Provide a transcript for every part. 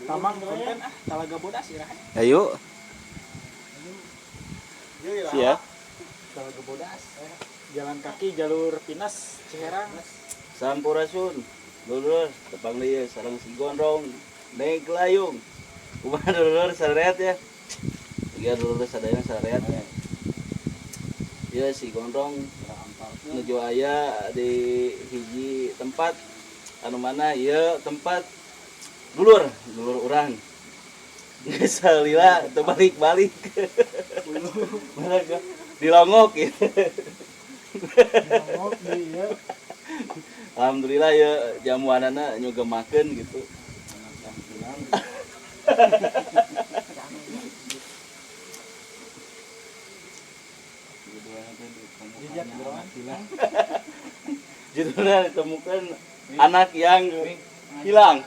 Tamang konten ah, Talaga Bodas iraha. Ayo. Yuk, Siap. Talaga Bodas. Jalan kaki jalur Pinas Ciherang. Sampurasun. Dulur, tepang deui sareng si Gondrong Naik Layung. Kumaha dulur sareat ya? Iya dulur sadayana sareat ya. Ya si Gondrong nuju aya di hiji tempat anu mana ieu tempat dulur, dulur urang. Geus salila teu balik-balik. Mana ge dilongok gitu. Nongok di ieu. Alhamdulillah ya jamuanana nyugemakeun gitu. Jejak jeroan. Judulnya ditemukan anak yang hilang.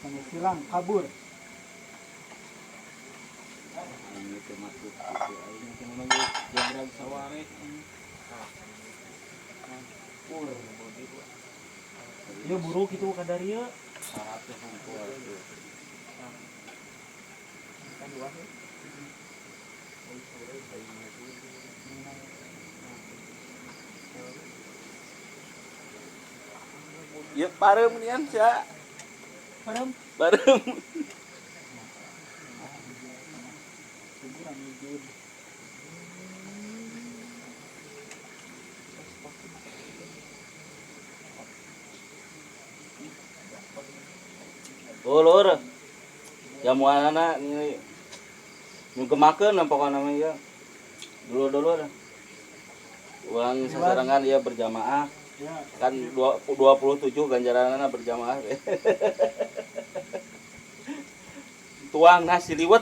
Anu hilang kabur. Ieu buru kitu kadar ieu. Ya pareum nian sia. Pareum. Pareum. Kuburan wujud. Oh lur. Jamuanana ini nyugemakeun pokokna mah ieu. Dulur-dulur. Uang sasarengan ieu berjamaah. Ya, Kan 27 ganjaranana berjamaah. Tuang nasi liwet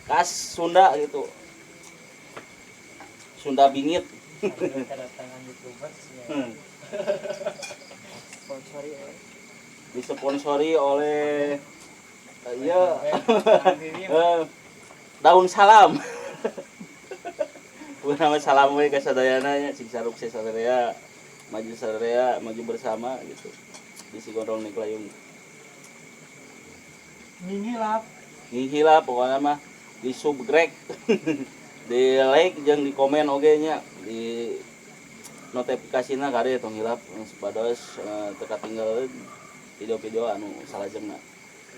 khas Sunda gitu. Sunda bingit. Kedatangan YouTubers ya. Sponsori oleh Disponsori oleh iya daun salam. Bukan nama salam we ka sadayana nya sing sarukses sadaya, maju sadaya, maju bersama gitu. Di si Gondrong Nek Layung. Ngihilap. Ngihilap pokoknya mah di subscribe, di like jeung di komen oge nya, di notifikasina kade tong hilap supados teu katinggal video-video anu salajengna.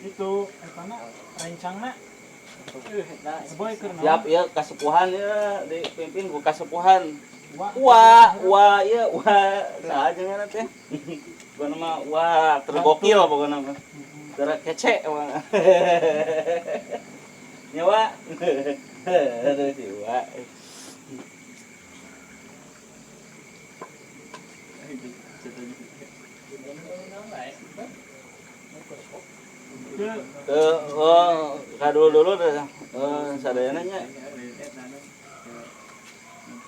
Itu etana rencangna. Boy keur naon? Siap ya kasepuhan ya dipimpin ku kasepuhan. Wa Wa wa ya wa saha jeung teh. Pokona mah wa tergokil pokona mah. Terkece mah. Nyawa. Aduh si wa. Oh, kadul dulu deh. Sadayana nya.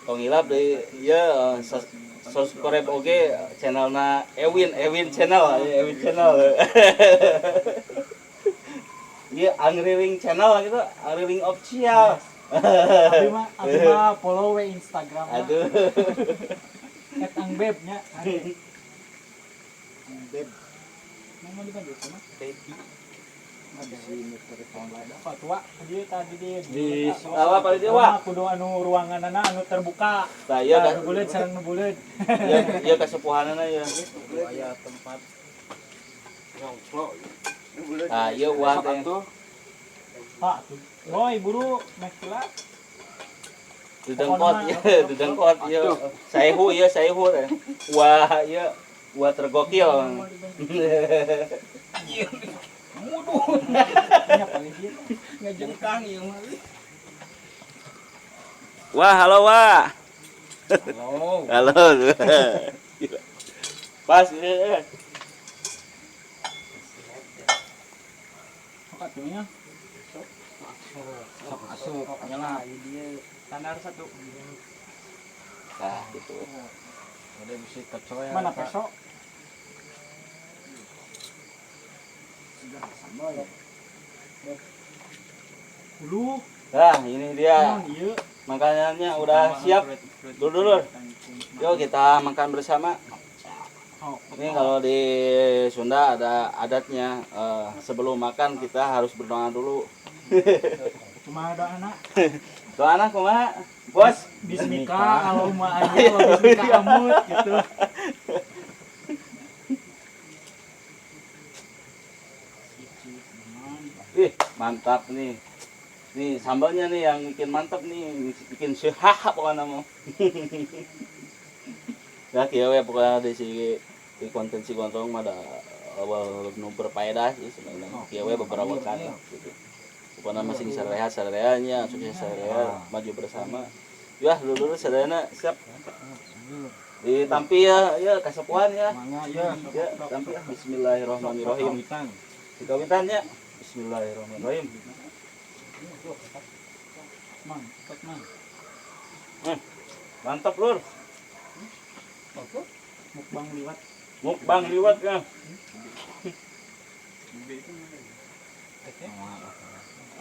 Tong hilap deui ieu subscribe oge channelna Ewin, Ewin channel, Ewin channel. Ieu Angriling channel gitu, Angriling official. Abi mah follow we Instagram. Aduh. @angbeb nya. Angbeb. Nama di Bandung mah? Baby. Pak tua dia tadi dia Di apa paling dia, Wak? Kudu anu ruanganana anu terbuka. Tah ieu Nah, nu buleud sareng nu buleud. Ieu ieu kasepuhanana ieu. Aya tempat nyongklo. Tah ieu uang teh. Pak tuh. Woi buru mek heula. Didengkot ieu, didengkot ieu. Saehu ieu saehu teh. Wah ieu wah tergokil. Nya paling dia. Ngejengkang ieu mah. Wah, halo wah. Halo. Halo. Pas ieu. Sok atuh nya. Sok asup nyala dia Standar satu. Tah gitu. Ada bisa kecoa. Mana peso? Ulu. Nah, ini dia. Naon ieu? Makanannya udah siap. Dulur-dulur. Yuk kita makan bersama. Ini kalau di Sunda ada adatnya, sebelum makan kita harus berdoa dulu. Cuma doa anak. Doa anak kumaha? Bos. Bismika Allahumma aja wa bismika amut gitu. Ih, mantap nih. Nih sambalnya nih yang bikin mantap nih, bikin sehaha pokoknya mau. Ya kieu we pokoknya di si di konten si Gondrong mah ada awal nu berfaedah sih sebenarnya. Kieu we beberapa kali gitu. Pokoknya masih sareha sareanya, sukses sareha, maju bersama. Ya, dulu sadayana siap. Ditampi ya, ya kasepuhan ya. Mangga ya. Ya, tampi ya. Bismillahirrahmanirrahim. Kawitan. Dikawitan ya. Bismillahirrahmanirrahim. Mang, cepet mang. Mantap, Lur. Mukbang liwat. Mukbang liwat ya.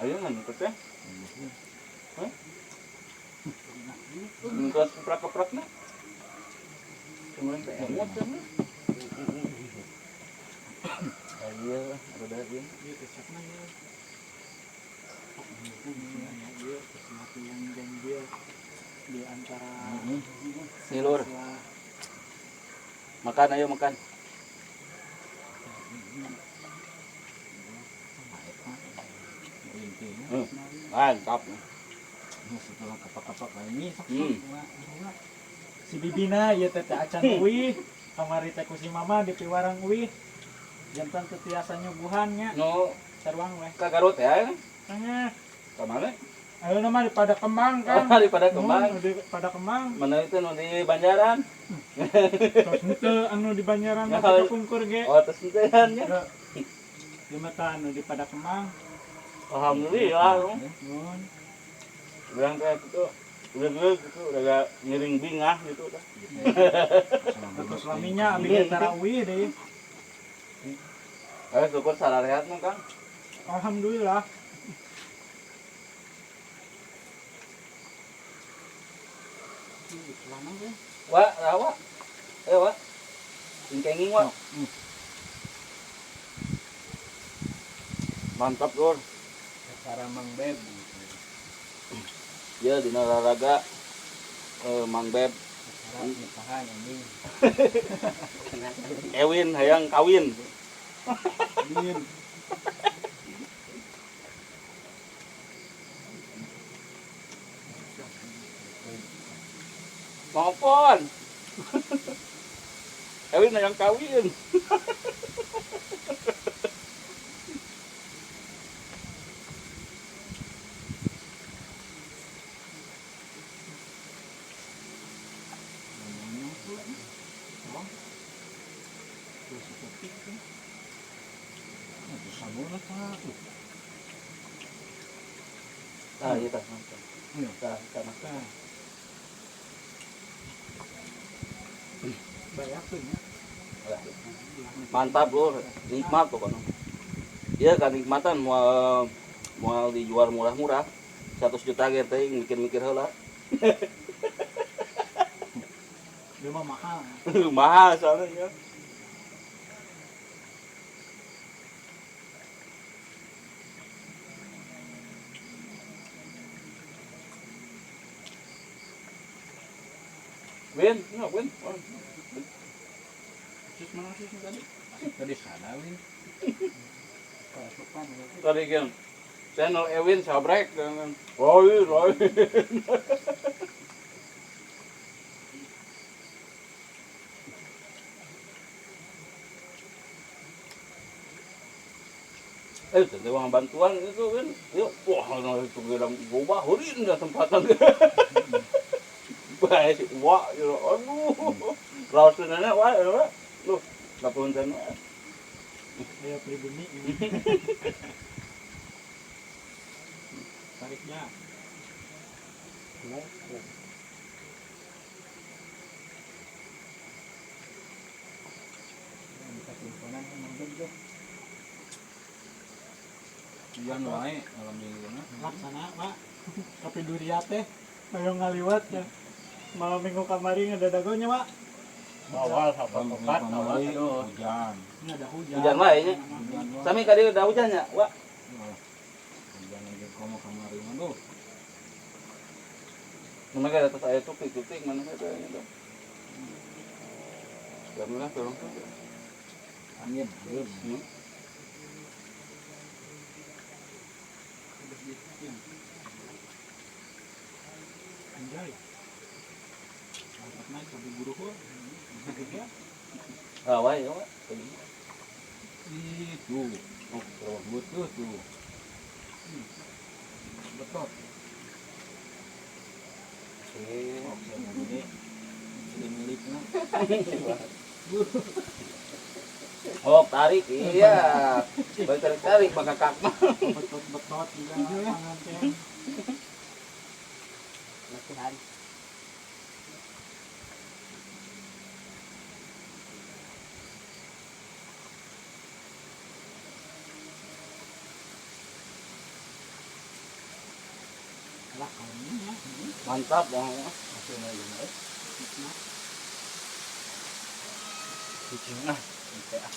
Ayo ngan teh. Hah? Terus keprak-keprakna. Kemarin teh emot teh. Ayo, ada ieu. Ieu kecapna ieu. Ieu sesuatu yang ganjil di antara Nih, Lur. Makan, ayo makan. Mantap. Setelah kepak-kepak ini Si Bibina ieu teh teh acan uih. Kamari teh ku si mama di piwarang uih. Jantan teu tiasa nyuguhan nya. Nu Sarwang we. ka Garut ya? Tanya. Ka mana? Ayo nama di pada Kemang kan. Oh, di pada Kemang. Di pada Kemang. Mana itu nu di Banjaran? Terus henteu anu di Banjaran mah teu kapungkur ge. Oh, terus henteu nya. Di mata anu di pada Kemang. Alhamdulillah. Nuhun. Bilang kayak gitu, udah gitu, udah ngiring bingah gitu dah. Terus laminya abi ge tarawih deui. Ayo syukur sararehat mah Kang. Alhamdulillah. Wah, rawa. Ayo, Wak. Ingkenging, Wak. Mantap, Lur. Cara Mang Beb. Ya, dina olahraga Mang Beb. Cara nikahan anjing. Ewin hayang kawin. Win. Maupun. Ewin hayang kawin. Nah, iya tah. Tah, tah. Banyak tuh nya. Mantap, Lur. Nikmat pokoknya. Iya kan nikmatan moal moal dijual murah-murah. 100 juta ge teh mikir-mikir heula. Dia mah mahal. Mahal soalnya ya. Win, ya Win. Sus mana sus tadi? Tadi sana Win. Tadi kan channel Ewin sabrek dengan Roy Roy. Tentu uang bantuan itu kan, yuk, wah, nah, itu bilang gua hurin dah tempatan. Baik, wah, gitu, aduh, langsung wah, wah, lu, ngapunten. Ayo pribumi. Tariknya. Bisa teleponan sama Beb tuh. Hujan wae alhamdulillah. Laksana, Pak. Kopi duriat teh. Ayo ngaliwat ya. Malam minggu kamari ngedadagonya, Pak. Bawal opat awal aduh. Hujan. Ini ada hujan. Hujan wae nya. Sami ka dieu da hujannya, wa. Hujan lagi komo kamari mah duh. Mana ka atas aya tupik-tupik mana ka nya dah. Lah tolong. Angin, angin. Anjay. Mantap naik sampai buru kok. Ah, wae ya, Wak. Itu. Oh, butuh tuh. Betot. Oke, ini miliknya. Oh, tarik. Iya. Baru tarik-tarik maka kak mah. Betot-betot juga tangan teh. Latihan. Lah kamu ya. Mantap, Bang. Hasilnya gimana? Kucing ah. Oke ah.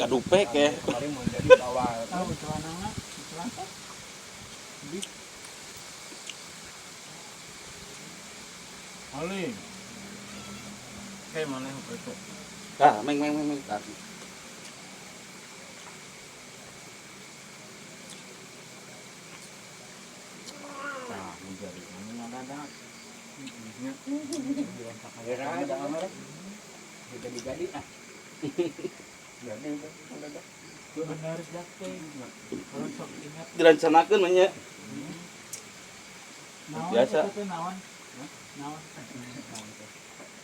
Kadupek ya. Kemarin mau jadi bawal. Tahu celana mah, celana. Paling. Kayak mana yang itu? Ah, meng meng meng meng. Ah. Nah, menjadi ini ada. Ada kamera. Jadi-jadi ah. Jadi ada. Bener jak teh. Kalau sok ingat Direncanakeun mah nya. naon Biasa. eta teh naon? Naon?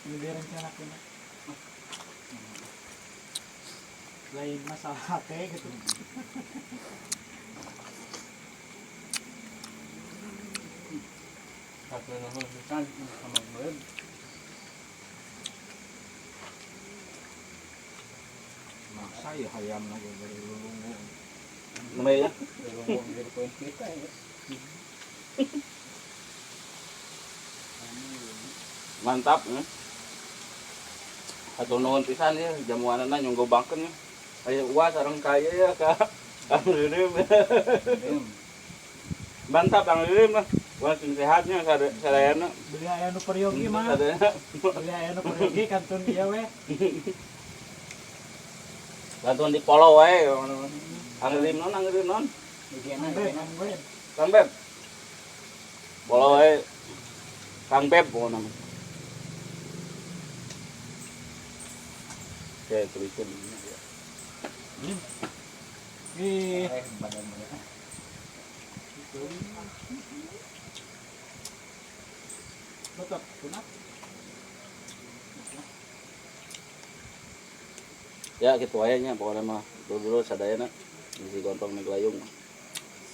Ini direncanakeun. Lain masalah teh gitu. Satu nomor pisan sama gue. Masa ya hayam lagi dari lulungu. Namanya ya. Lulungu jadi poin kita ya. Mantap ya. Hatur nuhun pisan ya jamuanana nyunggo bangkeun ya. Aya uas sareng kaya ya ka Kang Lirim. Mantap Kang Lirim lah. Wah sing sehatnya sadayana. Beli aya nu peryogi mah. Sadayana. Beli aya nu peryogi kantun ieu we. Kantun di follow wae. Kang Lirim non, Kang Lirim non. Bagian Kang Beb. Kang Beb. Follow wae. Kang Beb pokoknya. Oke, tulisan ini ya. Ih, Badan mereka. betul. Kunat. Ya gitu wae nya pokoknya mah dulu sadayana isi gontong nih layung.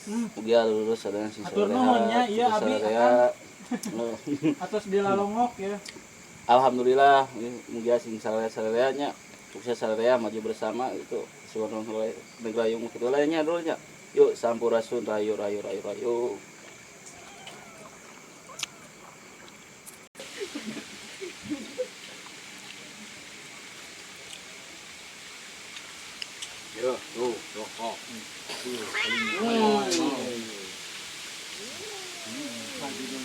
Mugia lulus sadayana sing Atur nuhun nya, iya, abi, sadaya. Atos di lalongok ya. Alhamdulillah mugia sing sadaya nya sukses sadaya maju bersama itu si gontong nih layung kitu lah nya dulu nya. Yuk sampurasun rayu rayu rayu rayu. Yo, tuh, tuh, kok.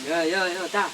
Yo yo yo, tah.